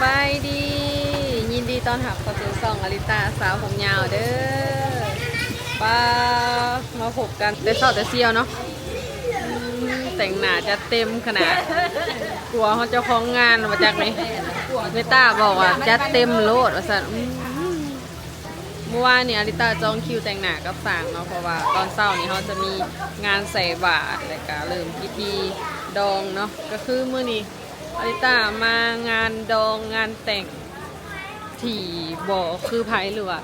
ສະບາຍດີ ຍິນດີຕ້ອນຮັບເຂົ້າສູ່ຊ່ອງອາລິຕາສາວຜົມຍາວເດີ້. ປ້າ ມາພົບກັນແຕ່ເຊົ້າແຕ່ຊຽວເນາະ. ອືມ ແຕ່ງໜ້າຈັດເຕັມຂະໜາດ ກົວເຮົາເຈົ້າຂອງງານວ່າຈັກນີ້. ເມຕາບອກວ່າຈັດເຕັມໂລດວ່າຊັ້ນ. ອືມ ມື້ວານນີ້ອາລິຕາຈອງຄິວແຕ່ງໜ້າກັບຊ່າງເນາະ ເພາະວ່າຕອນເຊົ້ານີ້ເຮົາຈະມີງານໃສ່ບາດ ແລ້ວກະເລີ່ມພິທີດອງເນາະ. ກະຄືມື້ນີ້ອາລິຕາມາງານດອງງານແຕ່ງທີ່ບໍ່ຄືໃຜ ຫຼືວ່າ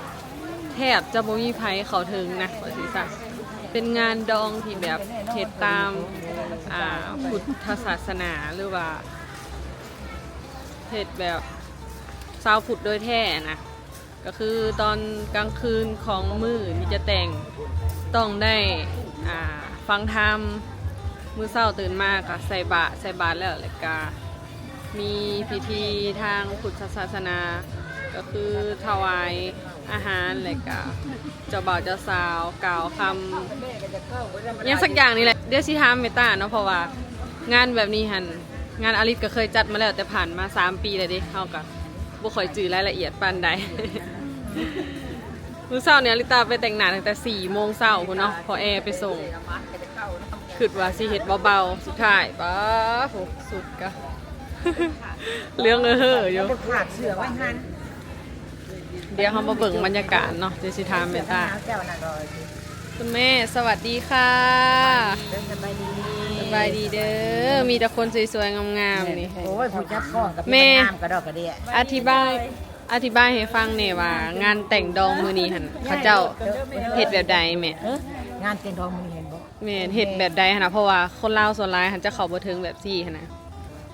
ແທບຈະບໍ່ມີໃຜເຂົ້າເຖິງນະ ວ່າຊີ້ຊະ. ເປັນງານດອງທີ່ແບບເຮັດຕາມ ອ່າ ພຸດທະສາສະໜາ ຫຼືວ່າເຮັດແບບຊາວພຸດໂດຍແທ້ນະ. ກະຄືຕອນກາງຄືນຂອງມື້ທີ່ຈະແຕ່ງ ຕ້ອງໄດ້ ອ່າ ຟັງທຳ. ມື້ເຊົ້າຕື່ນມາກະໃສ່ບາດ ໃສ່ບາດແລ້ວ ແລ້ວກະມີພິທີທາງພຸດທະສາສະໜາ ກະຄືຖວາຍອາຫານ ແລ້ວກະເຈົ້າບ່າວເຈົ້າສາວກ່າວຄຳ ຫຍັງສັກຢ່າງນີ້ແຫຼະ. ດຽວຊິຖາມເມຕາເນາະ ເພາະວ່າງານແບບນີ້ຫັ້ນ ງານອາລິດກະເຄີຍຈັດມາແລ້ວ ແຕ່ຜ່ານມາສາມປີແລ້ວເດ້ ເຮົາກະບໍ່ຄ່ອຍຈື່ລາຍລະອຽດປານໃດ. ມື້ເຊົ້ານີ້ອາລິຕາໄປແຕ່ງໜ້າຕັ້ງແຕ່ສີ່ໂມງເຊົ້າພຸ້ນເນາະ ພໍແອໄປສົ່ງ. ຄິດວ່າຊິເຮັດເບົາໆ ສຸດທ້າຍ ປ້າໂຫ ສຸດກະເຫຼືອງເອີເຫີຢູ່. ຂາດເສື້ອໄວ້ຫັ້ນ. ດຽວເຮົາມາເບິ່ງບັນຍາກາດເນາະ ດຽວຊິຖາມແມ່ຕາ. ຄຸນແມ່ ສະຫວັດດີຄ່ະ. ເອີ ສະບາຍດີ ສະບາຍດີເດີ້. ມີແຕ່ຄົນສວຍໆງາມໆນີ້. ໂອ້ຍ ຜູ້ຈັດກ້ອງກະເປັນ ແມ່ ງາມກະດອກກະເດຍ. ອະທິບາຍ ອະທິບາຍໃຫ້ຟັງແດ່ວ່າງານແຕ່ງດອງມື້ນີ້ຫັ້ນ ເຂົາເຈົ້າເຮັດແບບໃດແມ່? ເອີ ງານແຕ່ງດອງມື້ນີ້ຫັ້ນບໍ? ແມ່ນ ເຮັດແບບໃດຫັ້ນນະ ເພາະວ່າຄົນລາວສ່ວນຫຼາຍຫັ້ນຈະເຂົ້າບໍ່ເຖິງແບບຊີ້ຫັ້ນນະ.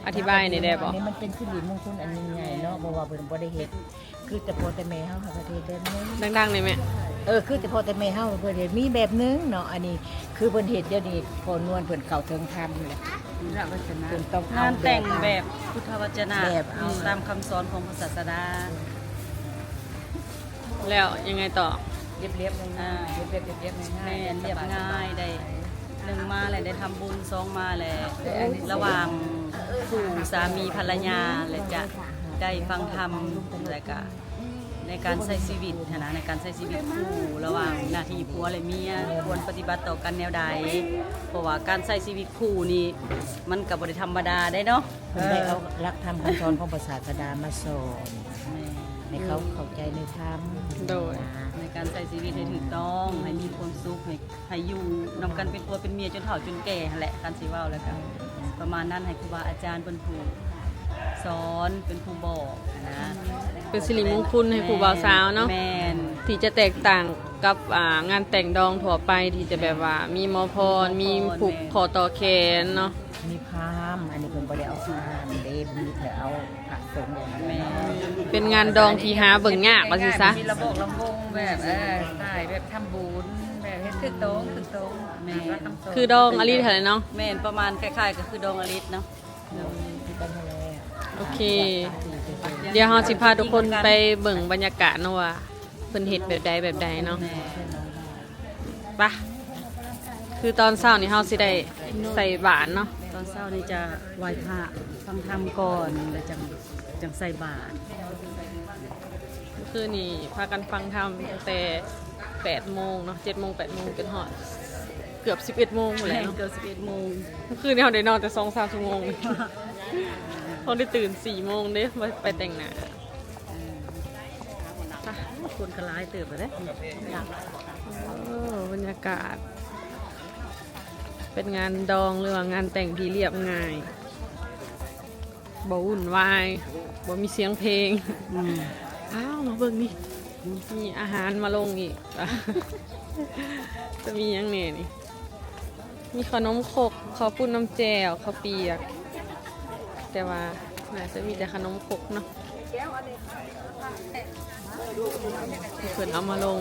ອະທິບາຍແດ່ໄດ້ບໍ່? ອັນນີ້ມັນເປັນສິລິມຸງຄຸນອັນຍິ່ງໃຫຍ່ເນາະ ເພາະວ່າເພິ່ນບໍ່ໄດ້ເຮັດ ຄືແຕ່ພໍ່ແຕ່ແມ່ເຮົາຫາກະເຮັດແບບໜຶ່ງ. ດັງໆແດ່ແມ່. ເອີ ຄືແຕ່ພໍ່ແຕ່ແມ່ເຮົາເພິ່ນເຮັດມີແບບໜຶ່ງເນາະ. ອັນນີ້ຄືເພິ່ນເຮັດດຽວນີ້ ພໍ່ນວນເພິ່ນເຂົ້າເຖິງທຳແຫຼະ ເພິ່ນຕ້ອງເອົາງານແຕ່ງແບບ ແບບພຸດທະວັດຈະນະ ແບບເອົາ ຕາມຄຳສອນຂອງພະສາສະດາ. ແລ້ວຍັງໄງຕໍ່? ລຽບໆງ່າຍໆ ອ່າ ລຽບໆງ່າຍໆ ແມ່ນ ລຽບງ່າຍ ໄດ້ ໜຶ່ງມາແລ້ວໄດ້ທຳບຸນ ສອງມາແລ້ວ ລະຫວ່າງຄູ່ສາມີພັນລະຍາ ແລ້ວຈະໄດ້ຟັງທຳ ແລ້ວກະໃນການໃຊ້ຊີວິດຫັ້ນນະ ໃນການໃຊ້ຊີວິດຄູ່ ລະຫວ່າງໜ້າທີ່ຜົວ ແລະ ເມຍ ຄວນປະຕິບັດຕໍ່ກັນແນວໃດ ເພາະວ່າການໃຊ້ຊີວິດຄູ່ນີ້ມັນກະບໍ່ໄດ້ທຳມະດາເດ້ເນາະ. ເພິ່ນໄດ້ເອົາຫຼັກທຳຄຳສອນຂອງພະສາສະດາມາສອນ ແມ່ນ ໃຫ້ເຂົາເຂົ້າໃຈໃນທຳ ໂດຍ ໃນການໃຊ້ຊີວິດໃຫ້ຖືກຕ້ອງ ໃຫ້ມີຄວາມສຸກ ໃຫ້ ໃຫ້ຢູ່ນຳກັນເປັນຜົວເປັນເມຍຈົນເຖົ້າຈົນແກ່ຫັ້ນແຫຼະ ຄັນຊິເວົ້າແລ້ວກະປະມານນັ້ນ ໃຫ້ຄູບາອາຈານເພິ່ນຜູ້ສອນ ເປັນຜູ້ບອກຫັ້ນນະ ເປັນສິລິມຸງຄຸນໃຫ້ຄູ່ບ່າວສາວເນາະ. ແມ່ນ ທີ່ຈະແຕກຕ່າງກັບ ອ່າ ງານແຕ່ງດອງທົ່ວໄປ ທີ່ຈະແບບວ່າມີໝໍພອນ ມີຜູກຂໍ້ຕໍ່ແຂນເນາະ. ມີພາມ ອັນນີ້ເພິ່ນບໍ່ໄດ້ເອົາພາມເດ້ ມີແຕ່ເອົາພະສົງ. ແມ່ນ ເປັນງານດອງທີ່ຫາເບິ່ງຍາກວ່າຊີ້ຊະ. ມີລຳວົງ ລຳວົງແບບ ເອີ ສາຍແບບທຳບຸນ ແບບເຮັດຖືກຕ້ອງ ຖືກຕ້ອງ. ແມ່ນ ຄືດອງອາລິດຫັ້ນແຫຼະເນາະ. ແມ່ນ ປະມານຄ້າຍໆກະຄືດອງອາລິດເນາະ. ໂອເຄ ດຽວເຮົາຊິພາທຸກຄົນໄປເບິ່ງບັນຍາກາດເນາະ ວ່າເພິ່ນເຮັດແບບໃດແບບໃດເນາະ. ແມ່ນ ປະ ຄືຕອນເຊົ້ານີ້ເຮົາຊິໄດ້ໃສ່ບາດເນາະ. ຕອນເຊົ້ານີ້ຈະໄຫວ້ພະ ຟັງທຳກ່ອນ ແລ້ວຈັ່ງ ຈັ່ງໃສ່ບາດ. ມື້ຄືນນີ້ພາກັນຟັງທຳຕັ້ງແຕ່ແປດໂມງເນາະ ເຈັດໂມງ ແປດໂມງ ຈົນຮອດເກືອບສິບເອັດໂມງພຸ້ນແຫຼະເນາະ. ແມ່ນ ເກືອບສິບເອັດໂມງ. ມື້ຄືນນີ້ເຮົາໄດ້ນອນແຕ່ສອງສາມຊົ່ວໂມງ ເຮົາໄດ້ຕື່ນສີ່ໂມງເດ້ ມາໄປແຕ່ງໜ້າ. ເອີ ຄົນກະຫຼາຍເຕີບແລ້ວເດ້. ໂອ້ ບັນຍາກາດ ເປັນງານດອງ ຫຼືວ່າງານແຕ່ງທີ່ລຽບງ່າຍ ບໍ່ວຸ່ນວາຍ ບໍ່ມີສຽງເພງ. ອືມ ອ້າວ ມາເບິ່ງນີ້ ອືມ ມີອາຫານມາລົງອີກ. ຈະມີຫຍັງແດ່ນີ້? ມີຂະໜົມຄົກ ເຂົ້າປຸ້ນ ນ້ຳແຈ່ວ ເຂົ້າປຽກ ແຕ່ວ່າໜ້າຈະມີແຕ່ຂະໜົມຄົກເນາະ ເພິ່ນເອົາມາລົງ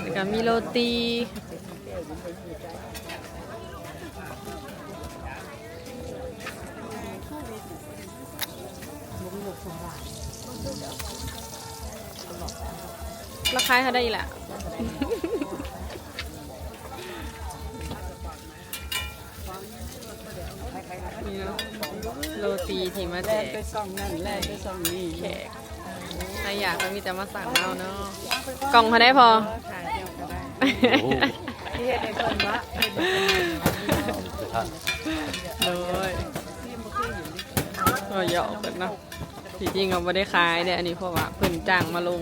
ແລ້ວກະມີໂຣຕີ. ລາຄາເທົ່າໃດອີ່ຫຼ້າ? ນີ້ເນາະ ໂລຕີທີ່ມາແຈກ ແລ່ນໄປຊ່ອງນັ້ນ ແລ່ນໄປຊ່ອງນີ້ ແຂກ ໃຜຢາກກໍມີແຕ່ມາສັ່ງເອົາເນາະ. ກ່ອງເທົ່າໃດພໍ່? ໂອ້ ທີ່ເຮັດໃຫ້ເພິ່ນເນາະ ໂດຍ ກໍຢອກເພິ່ນເນາະ. ທີ່ຈິງກໍບໍ່ໄດ້ຂາຍເດ້ອັນນີ້ ເພາະວ່າເພິ່ນຈ້າງມາລົງ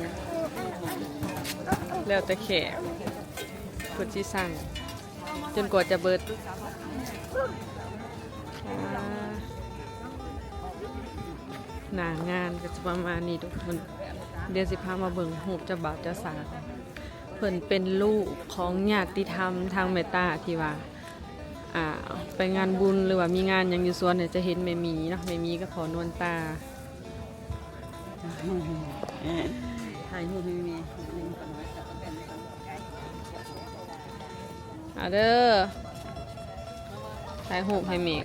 ແລ້ວແຕ່ແຂກເພິ່ນຊິສັ່ງ ຈົນກວ່າຈະເບິດ. ໜ້າງານກໍຈະປະມານນີ້ທຸກຄົນ. ດຽວຊິພາມາເບິ່ງຮູບເຈົ້າບ່າວເຈົ້າສາວ. ເພິ່ນເປັນລູກຂອງຍາດຕິທຳທາງແມ່ຕາທີ່ວ່າ ອ່າ ໄປງານບຸນ ຫຼືວ່າມີງານຫຍັງຢູ່ສວນ ຈະເຫັນແມ່ໝີເນາະ, ແມ່ໝີກັບພໍ່ນວນຕາ. ຖ່າຍຮູບໃຫ້ແມ່ ເອົາເດີ ຖ່າຍຮູບໃຫ້ແມ່.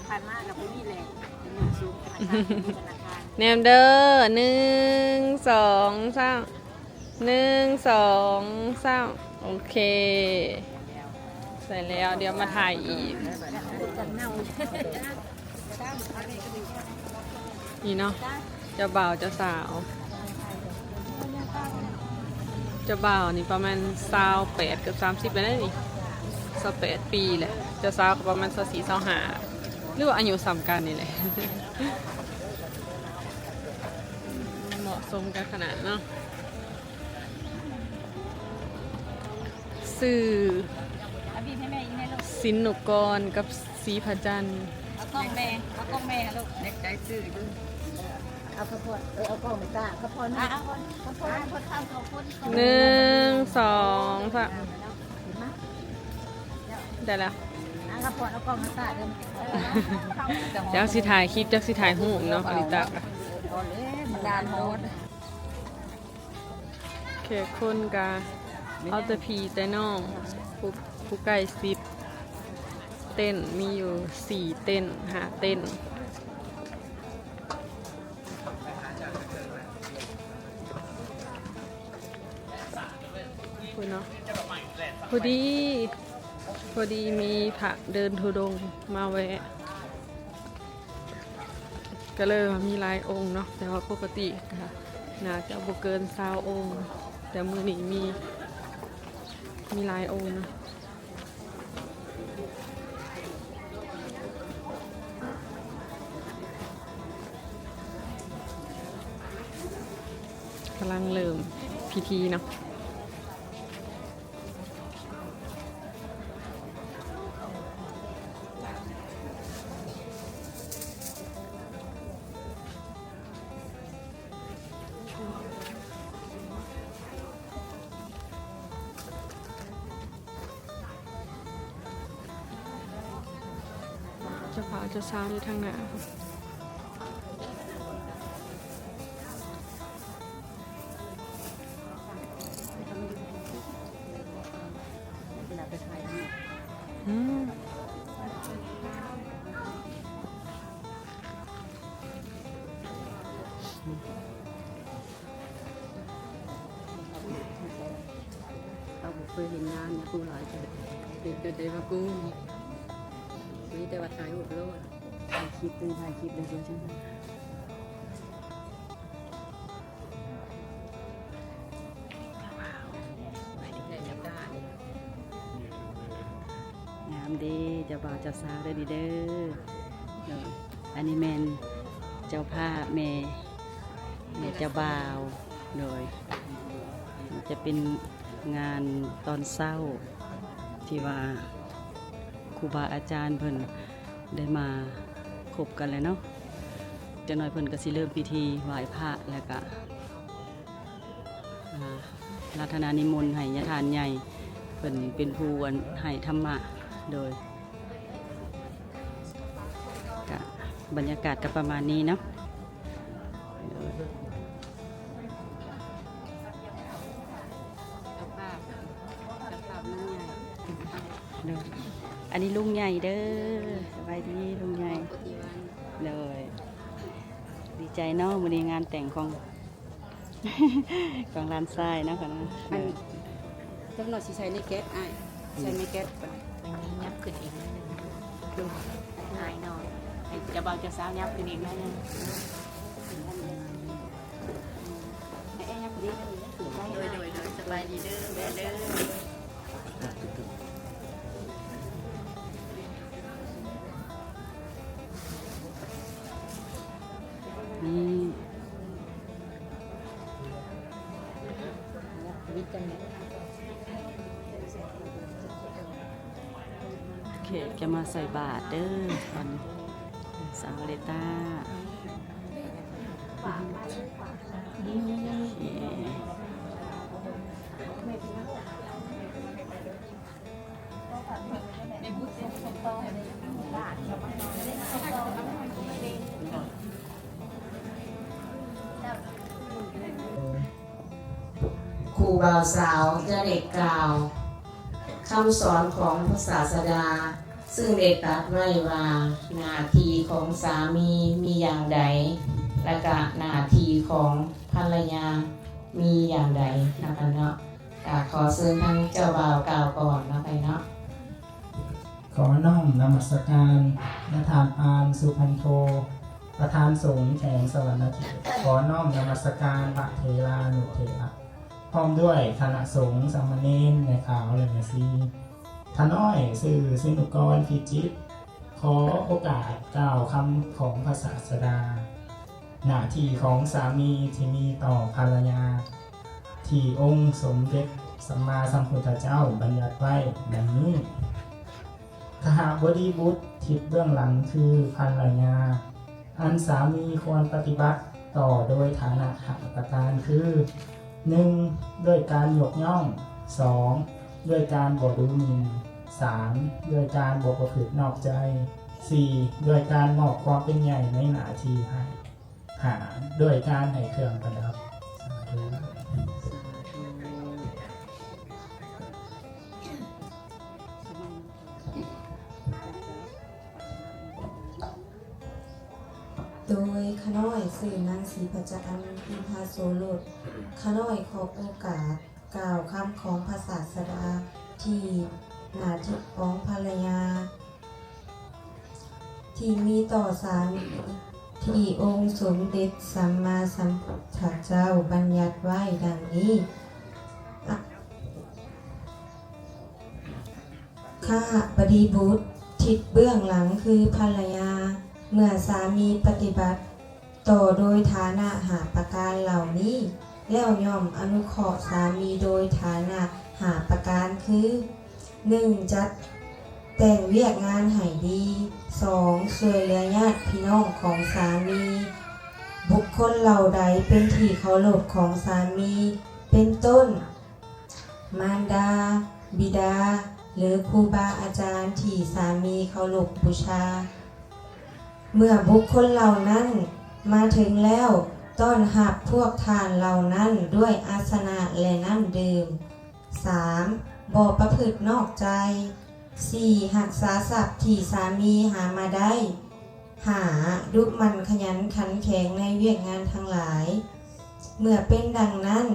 ຜ່ານມາກໍບໍ່ມີແຫຼະ ແນມເດີ ໜຶ່ງ ສອງ ສາມ ໜຶ່ງ ສອງ ສາມ ໂອເຄ ໃສ່ແລ້ວ ດຽວມາຖ່າຍອີກ. ນີ້ເນາະ ເຈົ້າບ່າວເຈົ້າສາວ. ເຈົ້າບ່າວນີ້ປະມານຊາວແປດ ເກືອບສາມສິບແລ້ວນີ້ ຊາວແປດປີແຫຼະ. ເຈົ້າສາວກໍປະມານຊາວສີ່ ຊາວຫ້າ ຫຼືວ່າອາຍຸສ່ຳກັນນີ້ແຫຼະ. ເໝາະສົມກັນຂະໜາດເນາະ. ຊື່ ສິນນຸກອນກັບສີພະຈັນ. ເອົາກ້ອງແມ່ ເອົາກ້ອງແມ່ຫາລູກ ເນັກໄຕຊື່ຢູ່. ເອົາຂະພອນ ເອີ ເອົາກ້ອງແມ່ຕາ ຂະພອນ ເອົາ ເອົາ ຂະພອນ ໜຶ່ງ ສອງ ສາມ ໄດ້ແລ້ວ. ຈັກຊິຖ່າຍຄລິບ ຈັກຊິຖ່າຍຮູບເນາະ ອາລິຕາ. ແຂກຄົນກະເອົາແຕ່ພີ່ແຕ່ນ້ອງ ຜູ້ ຜູ້ໃກ້ຊິດ ເຕັນມີຢູ່ສີ່ເຕັນ ຫ້າເຕັນ. ພຸ້ນເນາະ ພໍດີ ພໍດີມີພະເດີນທຸດົງມາແວະ ກໍເລີຍວ່າມີຫຼາຍອົງເນາະ ແຕ່ວ່າປົກກະຕິກໍໜ້າຈະບໍ່ເກີນຊາວອົງ ແຕ່ມື້ນີ້ມີ ມີຫຼາຍອົງເນາະ. ກຳລັງເລີ່ມພິທີເນາະ. ເຈົ້າບ່າວເຈົ້າສາວຢູ່ທາງໜ້າ. ອືມ. ເຮົາບໍ່ເຄີຍເຫັນງານນະ ຜູ້ຫຼາຍເທື່ອ ເຫັນແຕ່ໃນວ່າກູ້ ມີແຕ່ວ່າຖ່າຍຮູບໂລດ ຖ່າຍຄລິບເດີ ຖ່າຍຄລິບເດີ ເຈົ້າ. ງາມເດ້ ເຈົ້າບ່າວເຈົ້າສາວເດີນີ້ເດີ. ໂດຍ ອັນນີ້ແມ່ນເຈົ້າພາບແມ່ ແມ່ເຈົ້າບ່າວ. ໂດຍ ຈະເປັນງານຕອນເຊົ້າ ທີ່ວ່າຄູບາອາຈານເພິ່ນ ໄດ້ມາຄົບກັນແລ້ວເນາະ. ຈັກໜ້ອຍເພິ່ນກໍຊິເລີ່ມພິທີໄຫວ້ພະ ແລ້ວກະ ອາ ອາລາທະນານິມົນໃຫ້ຍາທ່ານໃຫຍ່ ເພິ່ນເປັນຜູ້ ອັນ ໃຫ້ທຳມະ. ໂດຍ ກະບັນຍາກາດກໍປະມານນີ້ເນາະ. ເຈົ້າພາບ ເຈົ້າພາບລຸງໃຫຍ່. ໂດຍ ອັນນີ້ລຸງໃຫຍ່ເດີ. ສະບາຍດີລຸງໃຫຍ່. ໂດຍ ດີໃຈເນາະ ມື້ນີ້ງານແຕ່ງຂອງ ຂອງຫຼານຊາຍເນາະ. ອັນ ຈັກໜ້ອຍຊິໃສ່ໃນແກັດອ້າຍ ໃສ່ໃນແກັດໄປ ຍັບຂຶ້ນອີກໜ້ອຍໜຶ່ງ. ໂດຍ ເຈົ້າບ່າວເຈົ້າສາວຫຍັບຂຶ້ນອີກໜ້ອຍໜຶ່ງ. ໂດຍ ໂດຍ ໂດຍ ສະບາຍດີເດີ ແມ່ເດີ. ແຂກຈະມາໃສ່ບາດເດີ ຕອນສາວເລຕ້າ. ຄູບ່າວສາວຈະໄດ້ກ່າວຄຳສອນຂອງພະສາສະດາ ຊຶ່ງໄດ້ຕັດໄວ້ວ່າ ໜ້າທີ່ຂອງສາມີມີຢ່າງໃດ ແລະກະໜ້າທີ່ຂອງພັນລະຍາມີຢ່າງໃດ ນະຄະເນາະ. ກະຂໍເຊີນທາງເຈົ້າບ່າວກ່າວກ່ອນເນາະ ໄປເນາະ. ຂໍນ້ອມນະມັດສະການ ນະທ່ານ ປານ ສຸພັນໂທ ປະທານສົງແຂວງສະຫວັນນະເຂດ. ຂໍນ້ອມນະມັດສະການພະເຖລານຸເຖລະ ພ້ອມດ້ວຍຄະນະສົງ, ສາມະເນນ, ແມ່ຂາວ ແລະ ແມ່ຊີ. ຂ້ານ້ອຍຊື່ ສິນຸກອນ ພິຈິດ ຂໍໂອກາດກ່າວຄຳຂອງພະສາສະດາ. ໜ້າທີ່ຂອງສາມີທີ່ມີຕໍ່ພັນລະຍາ ທີ່ອົງສົມເດັດສຳມາສຳພຸດທະເຈົ້າບັນຍັດໄວ້ດັ່ງນີ້. ຄະຫະບໍດີບຸດ ທິດເບື້ອງຫຼັງຄືພັນລະຍາ ອັນສາມີຄວນປະຕິບັດຕໍ່ໂດຍຖານະຫ້າປະການຄື ໜຶ່ງ ດ້ວຍການຍົກຍ້ອງ, ສອງ ດ້ວຍການບໍ່ດູໝິ່ນ, ສາມ ດ້ວຍການບໍ່ປະພຶດນອກໃຈ, ສີ່ ດ້ວຍການມອບຄວາມເປັນໃຫຍ່ໃນໜ້າທີ່ໃຫ້, ຫ້າ ດ້ວຍການໃຫ້ເຄື່ອງປະດັບ. ສາທຸ. ໂດຍຂ້ານ້ອຍຊື່ນາງສີພັດຈະອັນ ອິນທາໂສລົດ, ຂ້ານ້ອຍຂໍໂອກາດກ່າວຄຳຂອງພະສາສະດາ ທີ່ໜ້າທີ່ຂອງພັນລະຍາ ທີ່ມີຕໍ່ສາມີ ທີ່ອົງສົມເດັດສຳມາສຳພຸດທະເຈົ້າບັນຍັດໄວ້ດັ່ງນີ້. ຄະຫະບໍດີບຸດ ທິດເບື້ອງຫຼັງຄືພັນລະຍາ ເມື່ອສາມີປະຕິບັດຕໍ່ໂດຍຖານະຫ້າປະການເຫຼົ່ານີ້ແລ້ວ ຍ່ອມອະນຸເຄາະສາມີໂດຍຖານະຫ້າປະການຄື ໜຶ່ງ ຈັດແຕ່ງວຽກງານໃຫ້ດີ, ສອງ ຊ່ວຍເຫຼືອຍາດພີ່ນ້ອງຂອງສາມີ, ບຸກຄົນເຫຼົ່າໃດເປັນທີ່ເຄົາລົບຂອງສາມີ ເປັນຕົ້ນ ມານດາ, ບິດາ ຫຼື ຄູບາອາຈານທີ່ສາມີເຄົາລົບບູຊາ. ເມື່ອບຸກຄົນເຫຼົ່ານັ້ນມາເຖິງແລ້ວ, ຕ້ອນຮັບພວກທ່ານເຫຼົ່ານັ້ນດ້ວຍອາສະນະ ແລະ ນ້ຳດື່ມ. ສາມ ບໍ່ປະພຶດນອກໃຈ. ສີ່ ຮັກສາຊັບທີ່ສາມີຫາມາໄດ້. ຫ້າ ດຸໝັ່ນຂະຫຍັນຂັນແຂງໃນວຽກງານທັງຫຼາຍ. ເມື່ອເປັນດັ່ງນັ້ນ,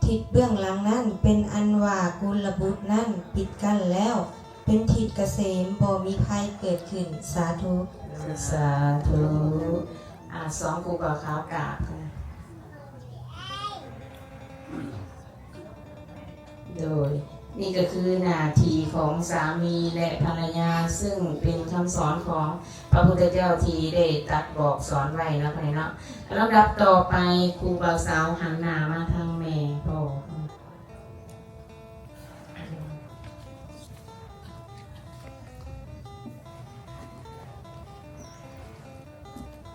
ທິດເບື້ອງຫຼັງນັ້ນເປັນອັນວ່າກຸນລະບຸດນັ້ນປິດກັ້ນແລ້ວ, ເປັນທິດກະເສມ, ບໍ່ມີໄພເກີດຂຶ້ນ. ສາທຸ. ສາທຸ. ອາ ສອງ ຄູບ່າວຂາວກາບ. ໂດຍ ນີ້ກໍຄືໜ້າທີ່ຂອງສາມີ ແລະ ພັນລະຍາ ຊຶ່ງເປັນຄຳສອນຂອງພະພຸດທະເຈົ້າທີ່ໄດ້ຕັດບອກສອນໄວ້ເນາະ ເນາະ. ລຳດັບຕໍ່ໄປ ຄູບ່າວສາວຫັນໜ້າມາທາງແມ່ພໍ່.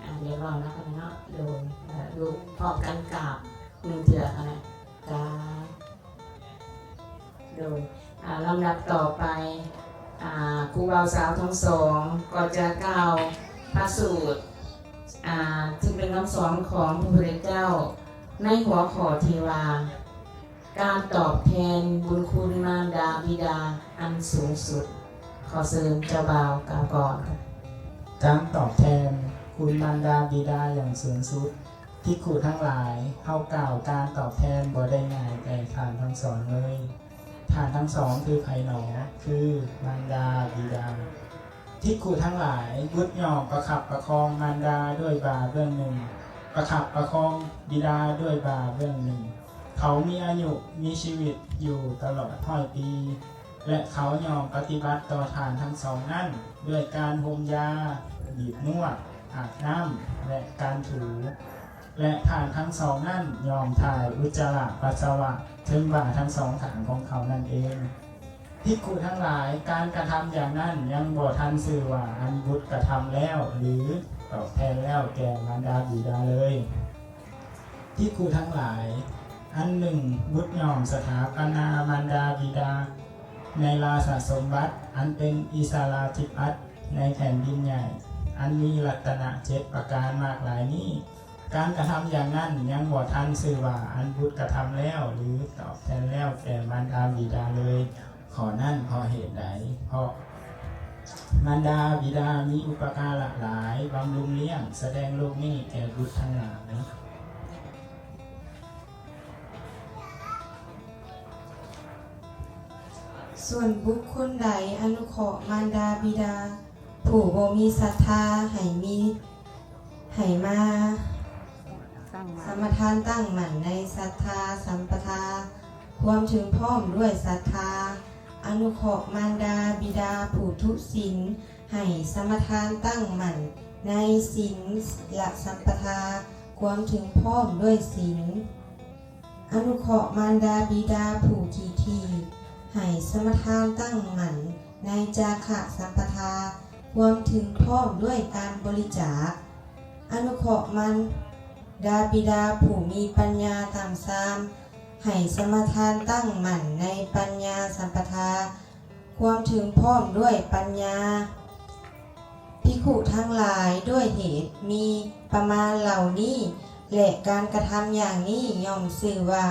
ອາ ດຽວເວົ້ານຳກັນເນາະ. ໂດຍ ເອີ ລຸກພ້ອມກັນກາບໜຶ່ງເທື່ອຫັ້ນແຫຼະ. ກາບ. ໂດຍ ອາ ລຳດັບຕໍ່ໄປ ອາ ຄູບ່າວສາວທັງສອງກໍຈະກ່າວພະສູດ ອາ ຊຶ່ງເປັນຄຳສອນຂອງພະພຸດທະເຈົ້າ ໃນຫົວຂໍ້ທີ່ວ່າ ການຕອບແທນບຸນຄຸນມານດາບິດາອັນສູງສຸດ. ຂໍເຊີນເຈົ້າບ່າວກ່າວກ່ອນ. ການຕອບແທນຄຸນມານດາບິດາຢ່າງສູງສຸດ. ພິກຂຸທັງຫຼາຍ, ເຮົາກ່າວການຕອບແທນບໍ່ໄດ້ງ່າຍແກ່ທ່ານທັງສອງເລີຍ. ທ່ານທັງສອງຄືໃຜໜໍ? ຄືມານດາບິດາ. ພິກຂຸທັງຫຼາຍ, ບຸດຍ່ອມປະຄັບປະຄອງມານດາດ້ວຍບ່າເບື້ອງໜຶ່ງ, ປະຄັບປະຄອງບິດາດ້ວຍບ່າເບື້ອງໜຶ່ງ. ເຂົາມີອາຍຸມີຊີວິດຢູ່ຕະຫຼອດຮ້ອຍປີ, ແລະ ເຂົາຍ່ອມປະຕິບັດຕໍ່ທ່ານທັງສອງນັ້ນດ້ວຍການຫົ່ມຢາ, ບີບນວດ, ອາບນ້ຳ ແລະ ການຖູ. ແລະ ທ່ານທັງສອງນັ້ນຍ່ອມຖ່າຍອຸດຈະລະປັດສະວະເທິງບ່າທັງສອງຂ້າງຂອງເຂົານັ້ນເອງ. ພິກຂຸທັງຫຼາຍ, ການກະທຳຢ່າງນັ້ນຍັງບໍ່ທັນຊື່ວ່າອັນບຸດກະທຳແລ້ວ ຫຼື ຕອບແທນແລ້ວແກ່ມານດາບິດາເລີຍ. ພິກຂຸທັງຫຼາຍ, ອັນໜຶ່ງ, ບຸດຍ່ອມສະຖາປະນາມານດາບິດາໃນລາຊະສົມບັດອັນເປັນອິດສະລາທິປັດໃນແຜ່ນດິນໃຫຍ່ ອັນມີລັດຕະນະເຈັດປະການມາກຫຼາຍນີ້. ການກະທຳຢ່າງນັ້ນຍັງບໍ່ທັນຊື່ວ່າອັນບຸດກະທຳແລ້ວ ຫຼື ຕອບແທນແລ້ວແກ່ມານດາບິດາເລີຍ. ຂໍ້ນັ້ນເພາະເຫດໃດ? ເພາະມານດາບິດາມີອຸປະກາລະຫຼາຍ, ບຳລຸງລ້ຽງ, ສະແດງໂລກນີ້ແກ່ບຸດທັງຫຼາຍ. ສ່ວນບຸກຄົນໃດອະນຸເຄາະມານດາບິດາຜູ້ບໍ່ມີສັດທາໃຫ້ມີ ໃຫ້ມາສະມາທານຕັ້ງໝັ້ນໃນສັດທາສຳປະທາ ຄວາມເຖິງພ້ອມດ້ວຍສັດທາ, ອະນຸເຄາະມານດາບິດາຜູ້ທຸສິນໃຫ້ສະມາທານຕັ້ງໝັ້ນໃນສິນລະສຳປະທາ ຄວາມເຖິງພ້ອມດ້ວຍສິນ, ອະນຸເຄາະມານດາບິດາຜູ້ຂີ້ຖີ່ໃຫ້ສະມາທານຕັ້ງໝັ້ນໃນຈາຄະສຳປະທາ ຄວາມເຖິງພ້ອມດ້ວຍການບໍລິຈາກ, ອະນຸເຄາະມານດາບິດາຜູ້ມີປັນຍາຕ່ຳຊາມ ໃຫ້ສະມາທານຕັ້ງໝັ້ນໃນປັນຍາສຳປະທາ ຄວາມເຖິງພ້ອມດ້ວຍປັນຍາ. ພິກຂຸທັງຫຼາຍ, ດ້ວຍເຫດມີປະມານເຫຼົ່ານີ້ ແລະ ການກະທຳຢ່າງນີ້ ຍ່ອມຊື່ວ່າ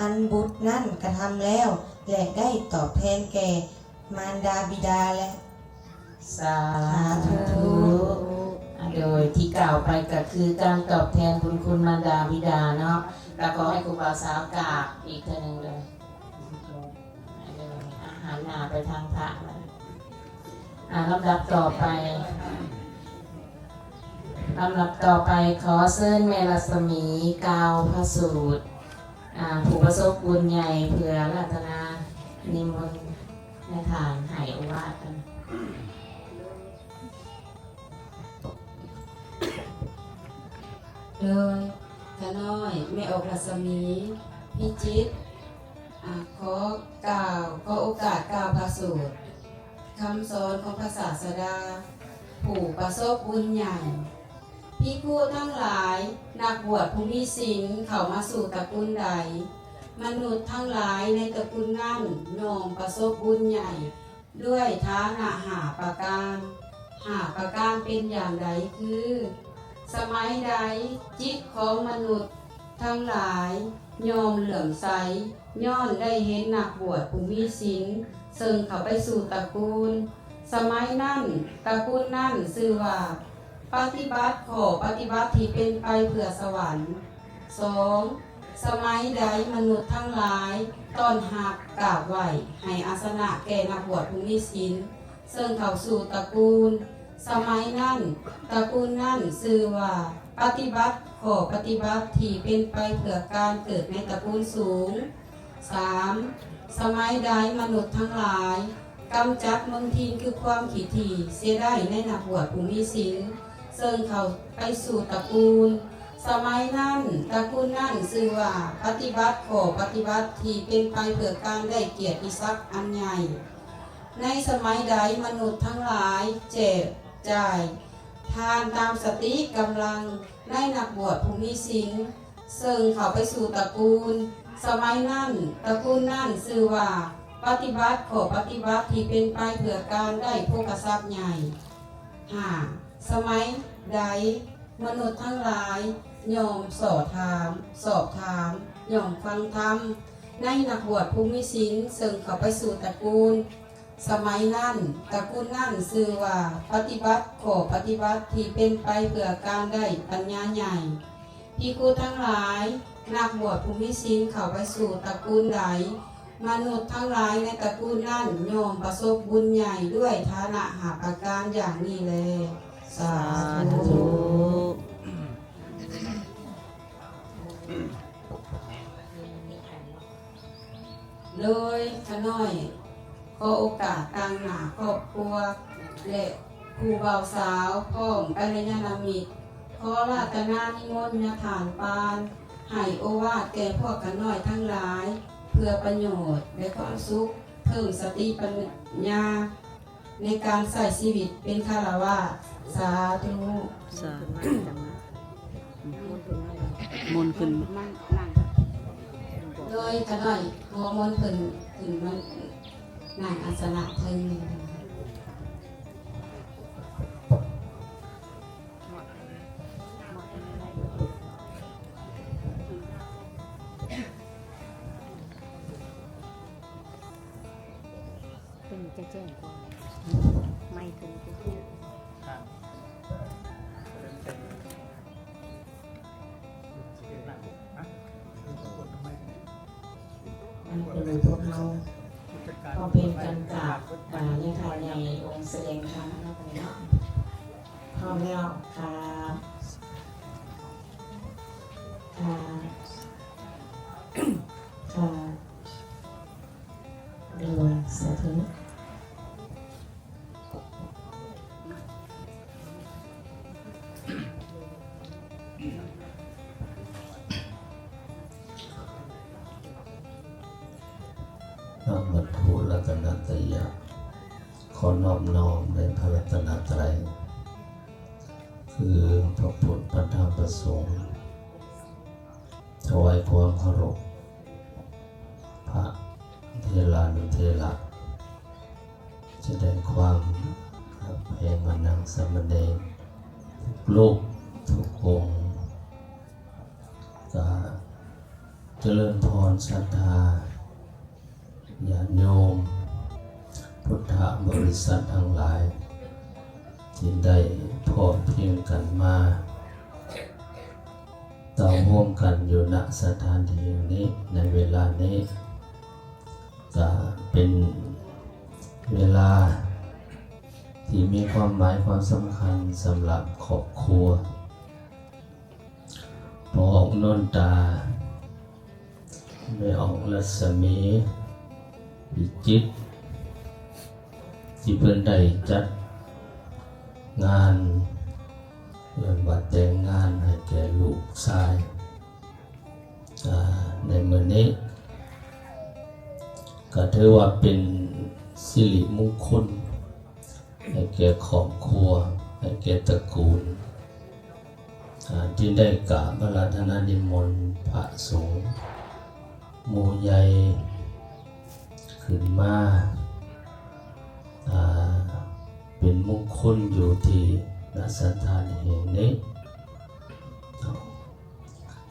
ອັນບຸດນັ້ນກະທຳແລ້ວ ແລະ ໄດ້ຕອບແທນແກ່ມານດາບິດາແລະ ສາທຸ. ໂດຍທີ່ກ່າວໄປກໍຄືການຕອບແທນບຸນຄຸນມານດາບິດາເນາະ. ກໍຂໍໃຫ້ຄູບ່າວສາວກາບອີກເທື່ອໜຶ່ງເດີ. ອາ ຫັນໜ້າໄປທາງພະ. ອາ ລຳດັບຕໍ່ໄປ, ລຳດັບຕໍ່ໄປ ຂໍເຊີນແມ່ລັດສະໝີກ່າວພະສູດ ອາ ຜູ້ປະສົບບຸນໃຫຍ່ ເພື່ອລັດຖະນານິມົນໃຫ້ທ່ານໃຫ້ໂອວາດ. ໂດຍຂ້ານ້ອຍ ແມ່ອອກລັດສະໝີ ພິຈິດ ອາ ຂໍກ່າວ, ຂໍໂອກາດກ່າວພະສູດ ຄຳສອນຂອງພະສາສະດາ ຜູ້ປະສົບບຸນໃຫຍ່. ພິກຂຸທັງຫຼາຍ, ນັກບວດຜູ້ມີສິນເຂົ້າມາສູ່ຕະກຸນໃດ, ມະນຸດທັງຫຼາຍໃນຕະກຸນນັ້ນຍ່ອມປະສົບບຸນໃຫຍ່ ດ້ວຍຖານະຫ້າປະການ. ຫ້າປະການເປັນຢ່າງໃດ? ຄື ສະໄໝໃດຈິດຂອງມະນຸດທັງຫຼາຍຍ່ອມເຫຼື້ອມໃສ ຍ້ອນໄດ້ເຫັນນັກບວດຜູ້ມີສິນເຊິ່ງເຂົ້າໄປສູ່ຕະກຸນ, ສະໄໝນັ້ນຕະກຸນນັ້ນຊື່ວ່າປະຕິບັດຂໍ້ປະຕິບັດທີ່ເປັນໄປເພື່ອສະຫວັນ. ສອງ ສະໄໝໃດມະນຸດທັງຫຼາຍຕ້ອນຮັບກາບໄຫວ້ໃຫ້ອາສະນະແກ່ນັກບວດຜູ້ມີສິນເຊິ່ງເຂົ້າສູ່ຕະກຸນ, ສະໄໝນັ້ນຕະກຸນນັ້ນຊື່ວ່າປະຕິບັດຂໍ້ປະຕິບັດທີ່ເປັນໄປເພື່ອການເກີດໃນຕະກຸນສູງ. ສາມ ສະໄໝໃດມະນຸດທັງຫຼາຍກຳຈັດມົນທິນຄືຄວາມຂີ້ຖີ່ເສຍໄດ້ໃນນັກບວດຜູ້ມີສິນເຊິ່ງເຂົ້າໄປສູ່ຕະກຸນ, ສະໄໝນັ້ນຕະກຸນນັ້ນຊື່ວ່າປະຕິບັດຂໍ້ປະຕິບັດທີ່ເປັນໄປເພື່ອການໄດ້ກຽດຕິສັກອັນໃຫຍ່. ໃນສະໄໝໃດມະນຸດທັງຫຼາຍແຈກຈ່າຍທານຕາມສະຕິກຳລັງໃນນັກບວດຜູ້ມີສິນ ເຊິ່ງເຂົ້າໄປສູ່ຕະກຸນ, ສະໄໝນັ້ນຕະກຸນນັ້ນຊື່ວ່າປະຕິບັດຂໍ້ປະຕິບັດທີ່ເປັນໄປເພື່ອການໄດ້ໂພຄະຊັບໃຫຍ່. ຫ້າ ສະໄໝໃດມະນຸດທັງຫຼາຍຍ່ອມສໍ້ຖາມ, ສອບຖາມ, ຍ່ອມຟັງທຳໃນນັກບວດຜູ້ມີສິນເຊິ່ງເຂົ້າໄປສູ່ຕະກຸນ, ສະໄໝນັ້ນຕະກຸນນັ້ນຊື່ວ່າປະຕິບັດຂໍ້ປະຕິບັດທີ່ເປັນໄປເພື່ອການໄດ້ປັນຍາໃຫຍ່. ພິກຂຸທັງຫຼາຍ, ນັກບວດຜູ້ມີສິນເຂົ້າໄປສູ່ຕະກຸນໃດ ມະນຸດທັງຫຼາຍໃນຕະກູນນັ້ນ ຍ່ອມປະສົບບຸນໃຫຍ່ດ້ວຍຖານະຫ້າປະການຢ່າງນີ້ແລ. ສາທຸ. ໂດຍຂ້ານ້ອຍຂໍໂອກາດຕາງໜ້າຄອບຄົວ ແລະ ຄູ່ບ່າວສາວ ພ້ອມກັນລະຍານະມິດ ຂໍອາລາທະນານິມົນຍາທ່ານປານ ໃຫ້ໂອວາດແກ່ພວກຂ້ານ້ອຍທັງຫຼາຍ ເພື່ອປະໂຫຍດ ແລະ ຄວາມສຸກ ເພີ່ມສະຕິປັນຍາ ໃນການໃຊ້ຊີວິດເປັນຄາລະວາດ. ສາທຸ. ສາທຸ. ມົນຂຶ້ນ ໂດຍຂ້ານ້ອຍຂໍມົນເພິ່ນຂຶ້ນມານັ່ງອາສະນະເທິງ. ເພິ່ນຈະແຈ້ງກວ່າ ໄມເພິ່ນຈະ ອັນນີ້ພວກເຮົາພ້ອມເພງກັນກາບ ອາ ຍາທ່ານໃຫຍ່ອົງສະແດງທຳເນາະ ພ້ອມແລ້ວ ກາບ ກາບ ກາບ ໂດຍ ສາທຸ. ນະໂມ ລັດຕະນະຕະຍະ ຂໍນອບນ້ອມໃນພະລັດຕະນະໄຕ ຄືພະພຸດ ພະທຳ ພະສົງ ຖວາຍຄວາມເຄົາລົບ ພະເຖລານຸເຖລະ ສະແດງຄວາມຮັກແພງມາຍັງສາມະເນນທຸກຮູບທຸກອົງ ກະຈະເລີນພອນສັດທາ ຍາດໂຍມພຸດທະບໍລິສັດທັງຫຼາຍ ທີ່ໄດ້ພ້ອມພຽງກັນມາເຕົ້າໂຮມກັນຢູ່ ນະ ສະຖານທີ່ແຫ່ງນີ້ ໃນເວລານີ້ ກະເປັນເວລາທີ່ມີຄວາມໝາຍຄວາມສຳຄັນສຳລັບຄອບຄົວ ພໍ່ອອກ ນົນຕາ ແມ່ອອກ ລັດສະໝີ ພິຈິດ ທີ່ເພິ່ນໄດ້ຈັດງານ ເອີ້ນວ່າແຕ່ງງານໃຫ້ແກ່ລູກຊາຍ ອາ ໃນມື້ນີ້ ກໍຖືວ່າເປັນສິລິມຸງຄຸນ ໃຫ້ແກ່ຄອບຄົວ ໃຫ້ແກ່ຕະກູນ ອາ ທີ່ໄດ້ກາບອາລາທະນານິມົນພະສົງໝູ່ໃຫຍ່ຂຶ້ນມາ ອາ ເປັນມຸງຄຸນຢູ່ທີ່ນະສະຖານແຫ່ງນີ້.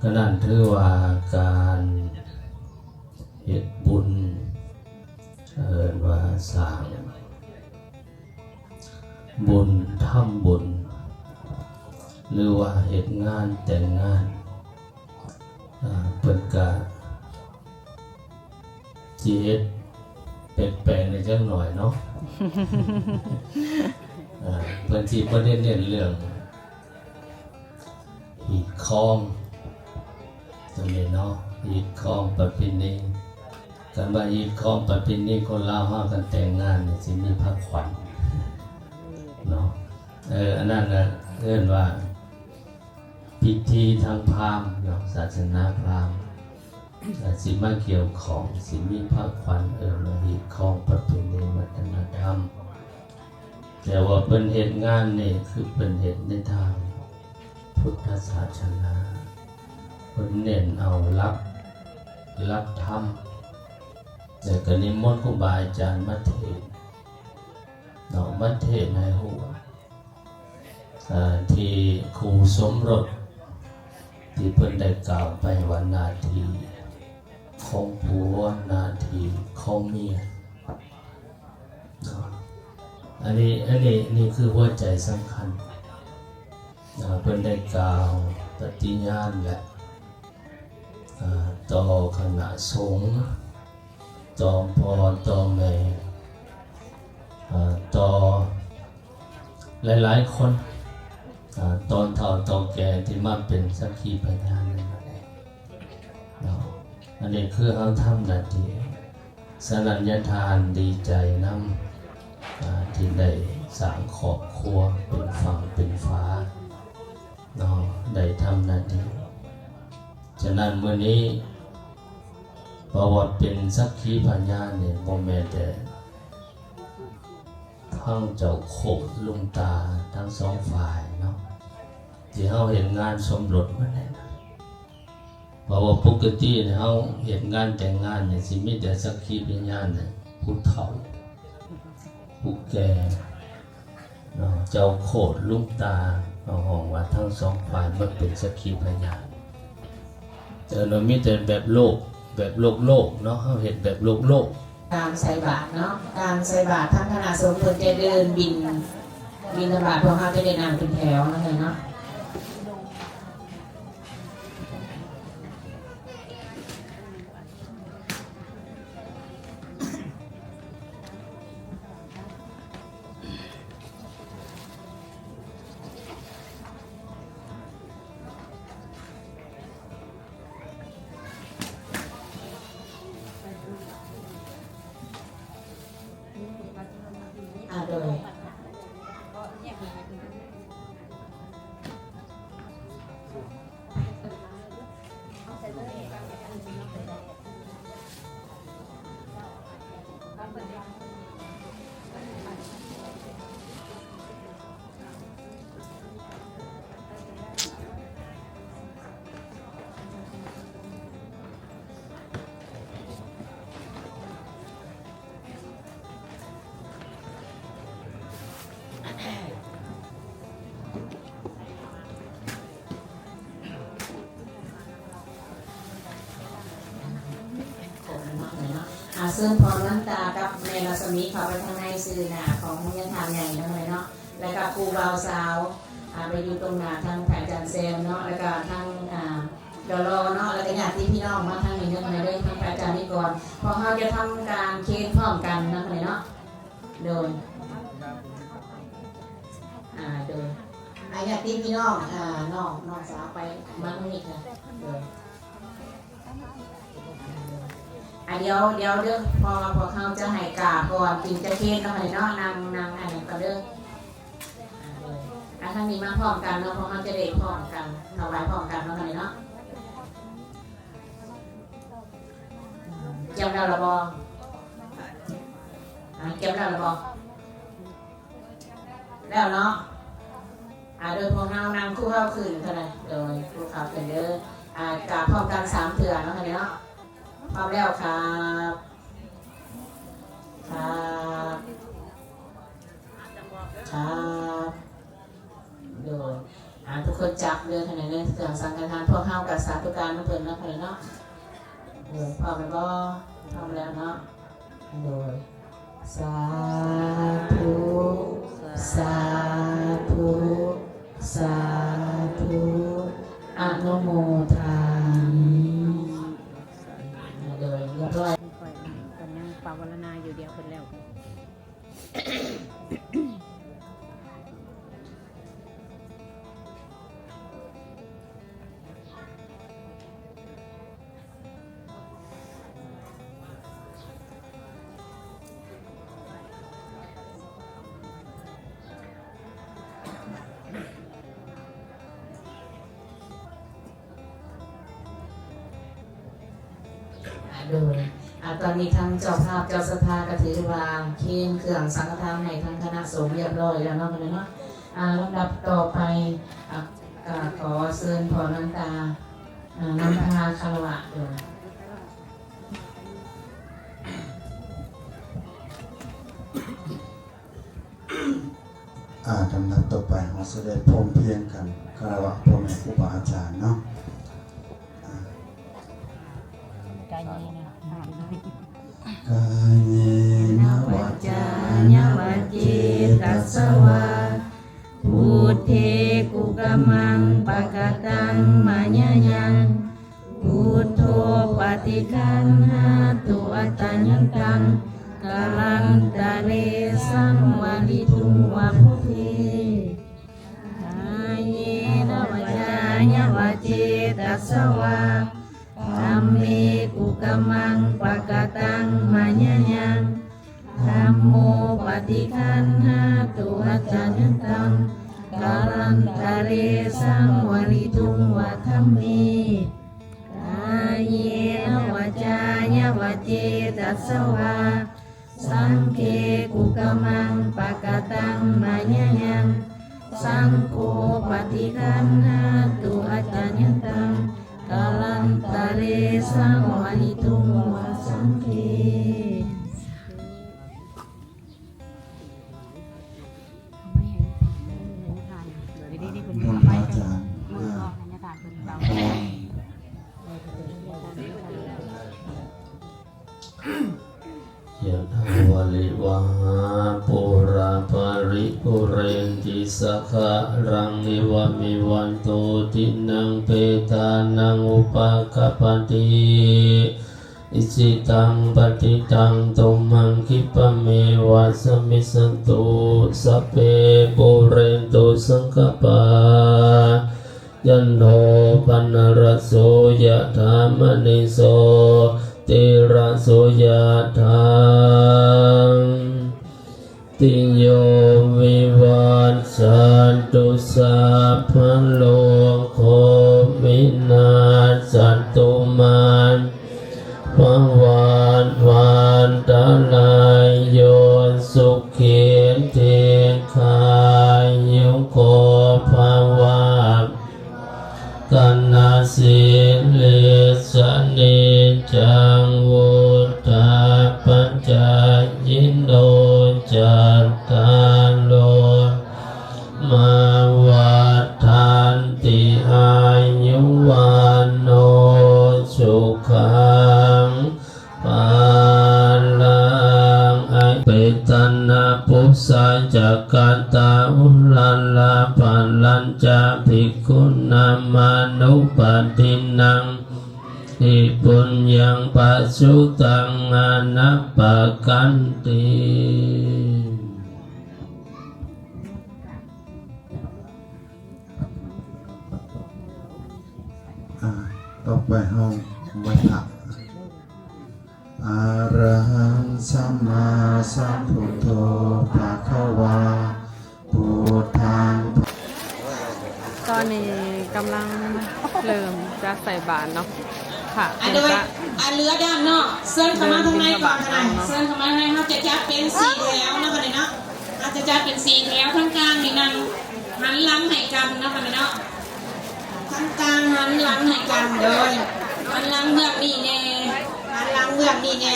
ກະນັ້ນຖືວ່າການເຮັດບຸນ ເອີ້ນວ່າສ້າງບຸນ ທຳບຸນ ຫຼືວ່າເຮັດງານແຕ່ງງານ ອາ ເພິ່ນກະ ຊິເຮັດແປກໆ ແດ່ຈັກໜ້ອຍເນາະ ເພິ່ນຊິບໍ່ໄດ້ເນັ້ນເລື່ອງຮີດຄອງໂຕນີ້ເນາະ ຮີດຄອງປະເພນີ ຄັນວ່າຮີດຄອງປະເພນີຄົນລາວເຮົາ ຄັນແຕ່ງງານນີ້ຊິມີພາຂວັນເນາະ ເອີ ອັນນັ້ນນະເອີ້ນວ່າ ພິທີທາງພາມເນາະ ສາສະໜາພາມ ອາ ຊິມາກ່ຽວຂ້ອງ ຊິມີພາຂວັນ ເອີ້ນວ່າຮີດຄອງປະເພນີວັດທະນະທຳ ແຕ່ວ່າເພິ່ນເຮັດງານນີ້ ຄືເພິ່ນເຮັດໃນທາງພຸດທະສາສະໜາ ເພິ່ນເນັ້ນເອົາຫຼັກ ຫຼັກທຳ ແລ້ວກໍນິມົນຄູບາອາຈານມາເທດເນາະ ມາເທດໃຫ້ຮູ້ ເອີ ທີ່ຄູ່ສົມລົດທີ່ເພິ່ນໄດ້ກ່າວໄປວ່າໜ້າທີ່ຂອງຜົວ ໜ້າທີ່ຂອງເມຍເນາະ ອັນນີ້ ອັນນີ້ ນີ້ຄືຫົວໃຈສຳຄັນ ເອີ ເພິ່ນໄດ້ກ່າວປະຕິຍານແລະ ເອີ ຕໍ່ຄະນະສົງ ຕໍ່ພໍ່ຕໍ່ແມ່ ເອີ່ ຕໍ່ຫຼາຍໆຄົນ ເອີ່ ຕອນເຖົ້າຕອນແກ່ທີ່ມາເປັນສັກຂີພະຍານໃນມື້ນີ້ເນາະ. ອັນນີ້ຄືເຮົາທຳໜ້າທີ່ ສະນັ້ນຍາທ່ານດີໃຈນຳ ເອີ່ ທີ່ໄດ້ສ້າງຄອບຄົວເປັນຝັ່ງເປັນຝາເນາະ ໄດ້ທຳໜ້າທີ່. ສະນັ້ນມື້ນີ້ ເພາະວ່າເປັນສັກຂີພະຍານນີ້ ບໍ່ແມ່ນແຕ່ທາງເຈົ້າໂຄດລຸງຕາທັງສອງຝ່າຍເນາະ ທີ່ເຮົາເຮັດງານສົມລົດມາແລ້ວ. ເພາະວ່າປົກກະຕິເຮົາເຮັດງານແຕ່ງງານນີ້ ຊິມີແຕ່ສັກຂີພະຍານນີ້ ຜູ້ເຖົ້າ ຜູ້ແກ່ ເນາະ ເຈົ້າໂຄດລຸງຕາ ເຮົາຮ້ອງວ່າທັງສອງຝ່າຍມາເປັນສັກຂີພະຍານ. ເອີ ເນາະ ມີແຕ່ແບບໂລກ ແບບໂລກໆເນາະ ເຮົາເຮັດແບບໂລກໆ. ການໃສ່ບາດເນາະ ການໃສ່ບາດ ທາງຄະນະສົງເພິ່ນຈະເດີນບິນ ບິນທະບາດ ພວກເຮົາຈະໄດ້ນັ່ງເປັນແຖວເນາະ ເນາະ. ອາ ໂດຍ. ອາ ເຊີນພໍ່ນວນຕາກັບແມ່ລັດສະໝີເຂົ້າໄປທາງໃນຊື່ໜ້າຂອງໂຮງຮຽນທ່າໃຫຍ່ເນາະ ເນາະ ແລ້ວກໍຄູບ່າວສາວ ອາ ໄປຢູ່ຕົງໜ້າທາງພະອາຈານແຊມເນາະ ແລ້ວກໍທາງ ອາ ດອລໍເນາະ ແລ້ວກໍຍາດຕິພີ່ນ້ອງມາທາງນີ້ເດີ ທາງພະອາຈານນິກອນ. ພວກເຮົາຈະທຳການເຄນພ້ອມກັນເນາະ ເນາະ. ໂດຍ ອາ ໂດຍ ອາ ຍາດຕິພີ່ນ້ອງ ອາ ນ້ອງ ນ້ອງສາວໄປມາທາງນີ້ເດີ. ໂດຍ ອາ ດຽວ ດຽວເດີ ເພາະວ່າພວກເຮົາຈະໃຫ້ກາບກ່ອນ ຈຶ່ງຈະເຄນເນາະ ເນາະ ນັ່ງ ນັ່ງອັນນັ້ນກ່ອນເດີ. ອາ ໂດຍ ອາ ທາງນີ້ມາພ້ອມກັນເນາະ ພວກເຮົາຈະໄດ້ພ້ອມກັນ ຖວາຍພ້ອມກັນເນາະ ເນາະ. ກຽມແລ້ວລະບໍ່? ອາ ກຽມແລ້ວລະບໍ່? ແລ້ວເນາະ. ອາ ໂດຍພວກເຮົານັ່ງຄູ່ເຂົ້າຂຶ້ນເທົ່ານັ້ນ ໂດຍຄູ່ເຂົ້າຂຶ້ນເດີ. ອາ ກາບພ້ອມກັນສາມເທື່ອເນາະ ເນາະ. ພ້ອມແລ້ວ ຄັບ ຄັບ ຄັບ. ໂດຍ ອາ ທຸກຄົນຈັບເດີ ຄະແນນເລື່ອງເຄື່ອງສັງຄະທານ ພວກເຮົາກໍສາທຸການນຳເພິ່ນເນາະ ຄະແນນເນາະ. ໂດຍ ພ້ອມແລ້ວບໍ່? ພ້ອມແລ້ວເນາະ. ໂດຍ ສາທຸ ສາທຸ ສາທຸ ອະນຸໂມທາມິ. ໂດຍ ຮຽບຮ້ອຍ. ຂ້ອຍກໍຍັງປາວະລະນາຢູ່ ດຽວເພິ່ນແລ້ວ. ໂດຍ ອາ ຕອນນີ້ທາງເຈົ້າພາບເຈົ້າສັດທາກໍຖືວ່າເຄນເຄື່ອງສັງຄະທານໃຫ້ທາງຄະນະສົງຮຽບຮ້ອຍແລ້ວເນາະ ເນາະ. ອາ ລຳດັບຕໍ່ໄປ ອາ ກໍຂໍເຊີນພໍ່ນວນຕາ ອາ ນຳພາຄາລະວະ. ໂດຍ ອາ ລຳດັບຕໍ່ໄປເຮົາຊິໄດ້ພ້ອມພຽງກັນຄາລະວະພໍ່ແມ່ຄູບາອາຈານເນາະ. ກາເຍນະ ກາເຍນະວາຈາຍະວະເຈຕະສະວາ ພຸດເທກຸກະມັງປະກະຕັງມາຍະຍັງ ພຸດໂທປະຕິຄັນຫາຕຸ Accayantaṃ kālantare saṃvarituṃ va buddhe. Kāyena vācāya va cetasā vā, dhamme kukammaṃ pakataṃ mayā yaṃ, dhammo paṭiggaṇhatu accayantaṃ, kālantare saṃvarituṃ va dhamme. Kāyena vācāya va cetasā vā, saṅghe kukammaṃ pakataṃ mayā yaṃ, saṅgho paṭiggaṇhatu accayantaṃ, kālantare saṃvarituṃ va saṅghe. ยะถาวาริวะหาปูราปาริปูเรนติสะขะรัง เอวะเมวะโต ทินังเปตานังอุปะกัปปะติ อิจิตังปัตติตัง ตุมหังคิปะเมวะสะมิชฌะตุ สัพเพปูเรนตุสังกะปา จันโทปะนะระโส ยะถามะณิโชติระโส ยะถา ติโย วิวัชชันตุ สัพพะโรโค วินัสสันตุ มาเต ภะวัตวันตะราโย สุขี ทีฆายุโก ภะวะ กะนะ สีลิสสะ นิจจัง วุฑฒาปะจายิโน จัตตาโร มาวัฑฒันติ อายุ วัณโณ สุขัง พะลัง เปตานัง ปุสสา จักขันตา อุราระ พะลัญจะ ภิกขุนัง มานุปัสสินัง นิปุญญัง ปะสุตัง อะนะปะกันติ ອ່າ ຕໍ່ໄປເຮົາໄຫວ້ພະ. ອະລະຫັງ ສຳມາສຳພຸດໂທ ພະຄະວາ ພຸດທັງ ຕອນນີ້ກຳລັງເລີ່ມຈະໃສ່ບາດເນາະ ພະ ອາ ເພິ່ນ ໂດຍ ຈະ ອາ ເຫຼືອດ້ານນອກ ເຊີນເຂົ້າມາທາງໃນກ່ອນກໍໄດ້ ເຊີນເຂົ້າມາທາງໃນ ເຮົາຈະຈັດເປັນສີ່ແຖວເນາະ ບັດນີ້ເນາະ ເຮົາຈະຈັດເປັນສີ່ແຖວ ທາງກາງນີ້ນັ່ງຫັນຫຼັງໃຫ້ກັນເນາະ ບັດນີ້ເນາະ ທາງກາງຫັນຫຼັງໃຫ້ກັນ ໂດຍ ຫັນຫຼັງເບື້ອງນີ້ແດ່ ຫັນຫຼັງເບື້ອງນີ້ແດ່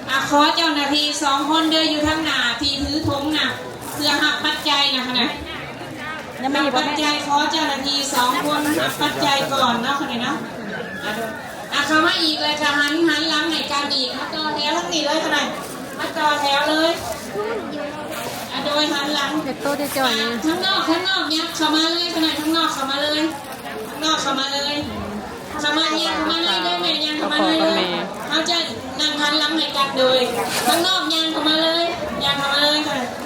ອາ ຂໍເຈົ້າໜ້າທີ່ສອງຄົນເດີ ຢູ່ທາງໜ້າທີ່ຖືຖົງນະ ເພື່ອຮັບປັດໄຈນະ ຫັ້ນນະ ຍັງມີອີກບໍ່ ຮັບປັດໄຈ ແມ່? ຂໍເຈົ້າໜ້າທີ່ສອງຄົນຮັບປັດໄຈກ່ອນເນາະ ຄັນນີ້ເນາະ ອາ ເຂົ້າມາອີກເລີຍ ກະຫັນ ຫັນຫຼັງໃຫ້ກັນອີກ ມາຕໍ່ແຖວທາງນີ້ເລີຍ ຄັນນີ້ ມາຕໍ່ແຖວເລີຍ ອາ ໂດຍຫັນຫຼັງ ເຮັດໂຕຈ່ອຍໆ ທາງນອກ ທາງນອກ ຍັບເຂົ້າມາເລີຍ ຄັນນີ້ ທາງນອກເຂົ້າມາເລີຍ ທາງນອກເຂົ້າມາເລີຍ ສາມາດຍ່າງເຂົ້າມາໄດ້ເດີແມ່ ຍ່າງເຂົ້າມາໄດ້ເດີ ເຮົາຈະນັ່ງຫັນຫຼັງໃຫ້ກັນ ໂດຍ ທາງນອກຍ່າງເຂົ້າມາເລີຍ ຍ່າງເຂົ້າມາເລີຍ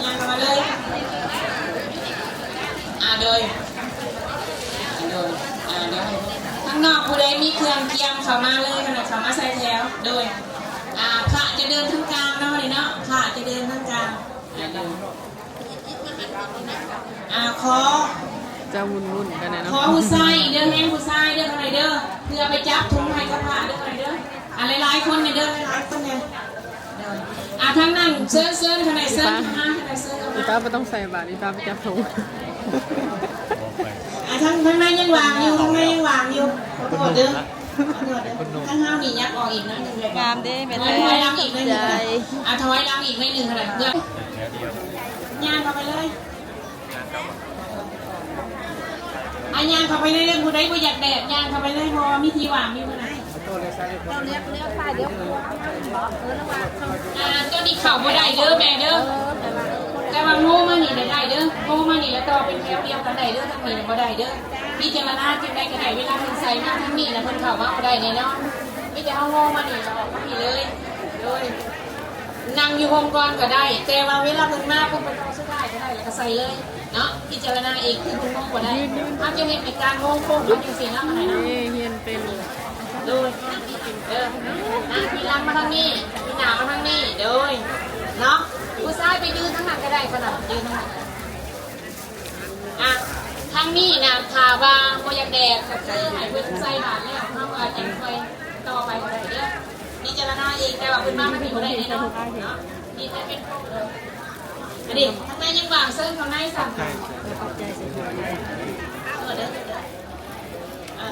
ຍ່າງເຂົ້າມາເລີຍ ອາ ໂດຍ ໂດຍ ອາ ໂດຍ ທາງນອກຜູ້ໃດມີເຄື່ອງກຽມເຂົ້າມາເລີຍ ເຂົ້າມາໃສ່ແຖວ ໂດຍ ອາ ພະຈະເດີນທາງກາງເນາະ ນີ້ເນາະ ພະຈະເດີນທາງກາງ ອາ ໂດຍ ອາ ຂໍ ຈະວຸ່ນໆ ໄປແດ່ເນາະ ຂໍຜູ້ຊາຍເດີ ແຮງຜູ້ຊາຍເດີ ເທົ່າໃດເດີ ເພື່ອໄປຈັບຖົງໃຫ້ກັບພະເດີ ເທົ່າໃດເດີ ອາ ຫຼາຍໆ ຄົນແດ່ເດີ ຫຼາຍໆ ຄົນແດ່ ໂດຍ ອາ ທາງນັ້ນ ເຊີນ ເຊີນ ເທົ່າໃດ ເຊີນ ອີ່ປ້າ ອີ່ປ້າບໍ່ຕ້ອງໃສ່ບາດ ອີ່ປ້າໄປຈັບຖົງ ອາ ທາງ ທາງໃນຍັງວ່າງຢູ່ ທາງໃນຍັງວ່າງຢູ່ ຂໍໂທດເດີ ທາງເຮົານີ້ຍັບອອກອີກໜ້ອຍໜຶ່ງເລີຍ ງາມເດ້ແມ່ ຖອຍຫຼັງອີກໜ້ອຍໜຶ່ງ ອາ ຖອຍຫຼັງອີກໜ້ອຍໜຶ່ງ ເທົ່າໃດເພື່ອ ຍ່າງເຂົ້າໄປເລີຍ ອາ ຍ່າງເຂົ້າໄປເລີຍ ຜູ້ໃດບໍ່ຢາກແດດ ຍ່າງເຂົ້າໄປເລີຍ ເພາະວ່າມີທີ່ວ່າງຢູ່ ເຈົ້າເລືອກ ເລືອກໄປເດີ ອາ ໂຕນີ້ເຂົ້າບໍ່ໄດ້ເດີແມ່ເດີ ແຕ່ວ່າໂງມານີ້ລະໄດ້ເດີ ໂງມານີ້ລະຕໍ່ເປັນແຖວດຽວກັນໄດ້ເດີ ທາງນີ້ລະບໍ່ໄດ້ເດີ ພິຈາລະນາຈັ່ງໃດກໍໄດ້ ເວລາເພິ່ນໃສ່ມາທາງນີ້ລະເພິ່ນເຂົ້າມາບໍ່ໄດ້ແນ່ນອນ ມີແຕ່ເຮົາໂງມານີ້ລະອອກມານີ້ເລີຍ ໂດຍ ນັ່ງຢູ່ໂຮງກ່ອນກໍໄດ້ ແຕ່ວ່າເວລາເພິ່ນມາປຸບ ເພິ່ນເອົາເສື້ອຜ້າກໍໄດ້ ແລ້ວກໍໃສ່ເລີຍເນາະ ພິຈາລະນາເອງ ຄືເພິ່ນໂຮງບໍ່ໄດ້ ເຮົາຈະເຮັດໃນການໂຮງໂຄ້ງໄປຈັ່ງຊີ້ເນາະ ອັນນັ້ນເນາະ ເອີ ຮຽນເປັນ ໂດຍ ເອີ ອ່ະ ທີຫຼັງມາທາງນີ້ ທີໜ້າມາທາງນີ້ ໂດຍ ເນາະ ຜູ້ຊາຍໄປຢືນທາງນັ້ນກໍໄດ້ ຂະໜາດຢືນທາງນັ້ນ ອ່ະ ທາງນີ້ນະ ຖ້າວ່າບໍ່ຢາກແດດ ກໍຄືໃຫ້ເພິ່ນໃສ່ບາດແລ້ວ ເຮົາກໍຍັງຄ່ອຍຕໍ່ໄປກໍໄດ້ເດີ້ ພິຈາລະນາເອງ ແຕ່ວ່າເພິ່ນມາທາງນີ້ບໍ່ໄດ້ແນ່ນອນເນາະ ນີ້ຈະເປັນ ອັນນີ້ທາງໃນຍັງວ່າງ ເຊີນເຂົ້າໃນຊັ້ນ ເອີ ເດີ ເອີ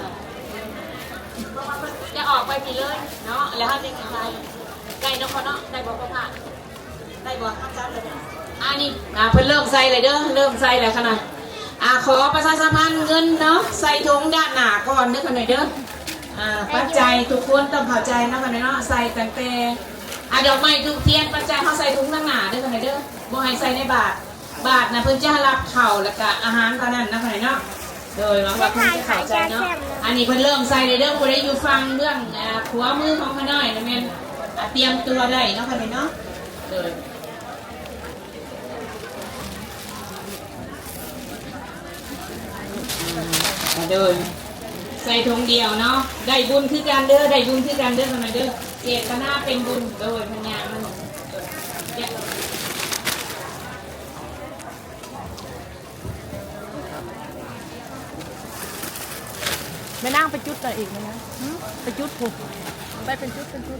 ຈະອອກໄປພີ້ເລີຍເນາະ ແລ້ວເຮົາຈະໄປ ໄດ້ເນາະ ເນາະ ໄດ້ບໍ່ ພໍ່ພາ? ໄດ້ບໍ່? ເຮົາຈັບເລີຍເດີ ອັນນີ້ ອ່າ ເພິ່ນເລີ່ມໃສ່ແລ້ວເດີ ເລີ່ມໃສ່ແລ້ວຂະນະ ອ່າ ຂໍປະຊາສຳພັນເງິນເນາະ ໃສ່ຖົງດ້ານໜ້າກ່ອນເດີຂະນ້ອຍເດີ ອ່າ ປັດໄຈທຸກຄົນຕ້ອງເຂົ້າໃຈເນາະຂະນ້ອຍເນາະ ໃສ່ຕັ້ງແຕ່ ອ່າ ດອກໄມ້ທູບທຽນ ປັດໄຈເຮົາໃສ່ຖົງທາງໜ້າເດີຂະນ້ອຍເດີ ບໍ່ໃຫ້ໃສ່ໃນບາດ ບາດນະເພິ່ນຈະຮັບເຂົ້າ ແລ້ວກະອາຫານເທົ່ານັ້ນນະຂະນ້ອຍເນາະ ໂດຍຫວັງວ່າເພິ່ນຈະເຂົ້າໃຈເນາະ ອັນນີ້ເພິ່ນເລີ່ມໃສ່ແລ້ວເດີ ຜູ້ໃດຢູ່ຝັ່ງເບື້ອງ ອ່າ ຂວາມືຂອງຂະນ້ອຍນະແມ່ນ ອ່າ ຕຽມຕົວໄດ້ເນາະຂະນ້ອຍເນາະ ໂດຍ ໂດຍ ໃສ່ຖົງດຽວເນາະ ໄດ້ບຸນຄືກັນເດີ ໄດ້ບຸນຄືກັນເດີຂະນ້ອຍເດີ ເຈດຕະນາເປັນບຸນ ໂດຍ ເພິ່ນຍ່າງມາ ແມ່ນາງໄປຈຸດໃດອີກແມ່ນາງ ໄປຈຸດພຸ້ນ ໄປເປັນຈຸດເປັນຈຸດ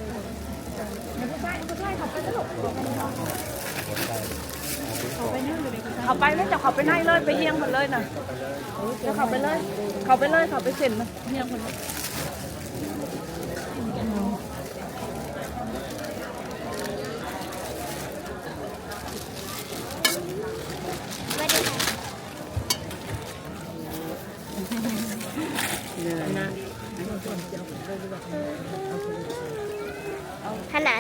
ເຂົ້າໄປແມ່ນ ເຈົ້າເຂົ້າໄປໃນເລີຍ ໄປຮຽງເພິ່ນເລີຍນະ ເຈົ້າເຂົ້າໄປເລີຍ ເຂົ້າໄປເລີຍ ເຂົ້າໄປເສັ້ນນະ ຮຽງເພິ່ນເລີຍ. ຂະໜາດ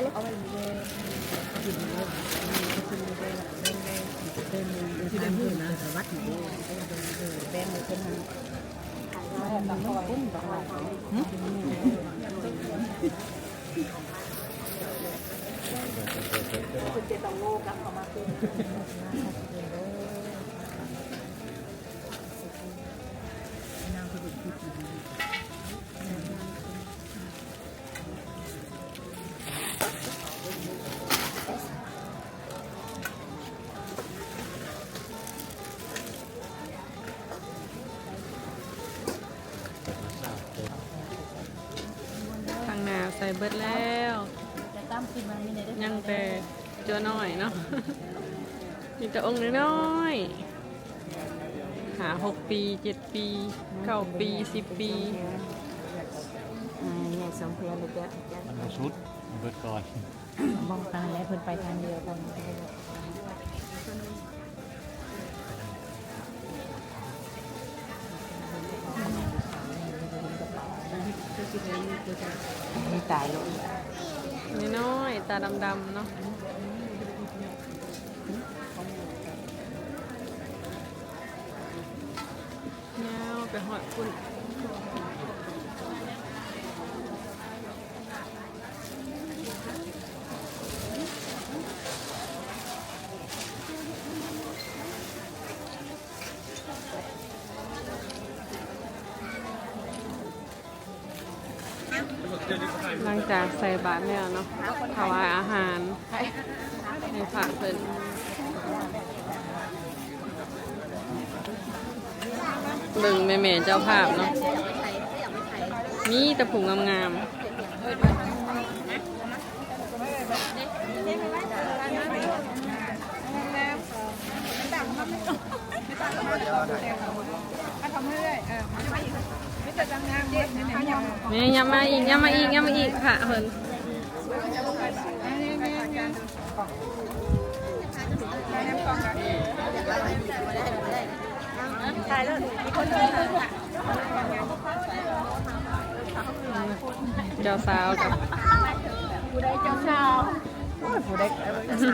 ຂ້າງໜ້າໃສ່ເບິດແລ້ວ ຍັງແຕ່ຕົວນ້ອຍເນາະ ມີແຕ່ອົງນ້ອຍໆ ຫ້າຫົກປີ ເຈັດປີ ເກົ້າປີ ສິບປີ ອ່າ ໃຫຍ່ສອງເທື່ອແລ້ວ ມັນບໍ່ສຸດ ເບິດກ່ອນ ມອງຕາແລ້ວ ເພິ່ນໄປທາງດຽວກັນ ນີ້ຕາຍແລ້ວ ນ້ອຍໆ ຕາດຳໆ ເນາະ. ຍາວໄປຮອດພຸ້ນ. ຫຼັງຈາກໃສ່ບາດແລ້ວເນາະ ຖວາຍອາຫານໃຫ້ພະເພິ່ນ. ເບິ່ງແມ່ໆເຈົ້າພາບເນາະ ມີແຕ່ຜູ້ງາມໆ. ແມ່ ຍັບມາອີກ ຍັບມາອີກ ຍັບມາອີກ ພະເພິ່ນ. ເຈົ້າສາວກັບ ຜູ້ໃດເຈົ້າສາວ ໂອ້ຍ ຜູ້ໃດ ເອີ ເຈົ້າສາ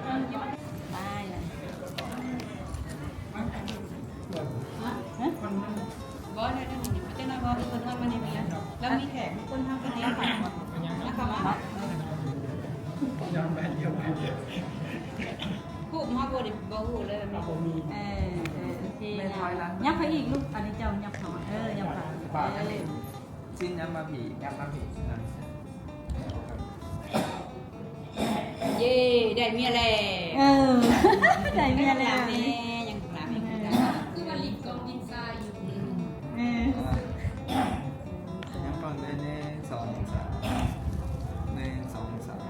ຕາຍແລ້ວ ຮະ? ບໍ່ ດຽວນີ້ ເຈົ້ານາຍບອກເພິ່ນນອນມານີ້ແລ້ວ ແລ້ວມີແຂກຄົນທາງປະເທດ ແລ້ວເຂົາມາ ຮູບເຮົາບໍ່ໄດ້ ບໍ່ຮູ້ເລີຍ ບໍ່ມີ ເອີ ເອີ ໂອເຄ ຍັບໄປອີກລູກ ອັນນີ້ເຈົ້າຍັບເຂົ້າມາ ເອີ ຍັບເຂົ້າມາ ປາກ ເອີ ຊີ້ນຍັບມາພີ້ ຍັບມາພີ້ ເຢ້ ໄດ້ເມຍແລ້ວ ເອີ ໄດ້ເມຍແລ້ວ ຍັງຫຼານແດ່ ຍັງຫຼານແດ່ ຄືວ່າຫຼິ້ນກອງດິນຊາຍຢູ່ ເອີ ຍັງຟັງໄດ້ ໜຶ່ງ ສອງ ສາມ ໜຶ່ງ ສອງ ສາມ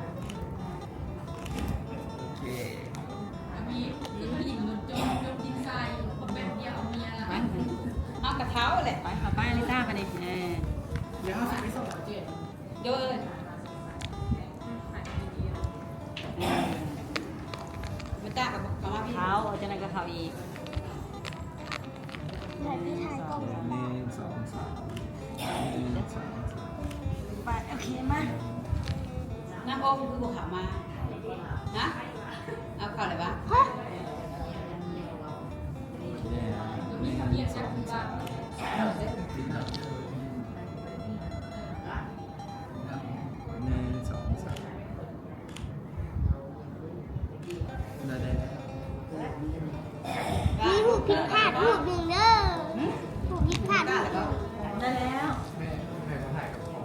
ໂອເຄ ເຮົາກະເຖົ້າແຫຼະ ໄປ ເຂົ້າໄປ ລິຕ້າ ບາດນີ້ ເອີ ດຽວເຮົາຊິໄປສົ່ງເຈົ້າ ໂດຍ ເອີ ເອີ ເຂົ້າ ຈັ່ງໃດກະເຂົ້າອີກ ໄດ້ໄປຖ່າຍກ້ອງ ໜຶ່ງ ສອງ ສາມ ໜຶ່ງ ສອງ ສາມ ໄປ ໂອເຄ ມາ ນາງໂອມຄືບໍ່ເຂົ້າມາ ຮະ? ເອົາເຂົ້າແລ້ວຫວາ? ຮະ? ໜຶ່ງ ສອງ ສາມ ໜຶ່ງ ສອງ ສາມ ໄດ້ ໄດ້ແລ້ວ ມີຮູບຜິດພາດຮູບໜຶ່ງເດີ ຫຶ? ຮູບຜິດພາດຮູບໜຶ່ງ ໄດ້ແລ້ວ ແມ່ ແມ່ກໍຖ່າຍກັບຂອງ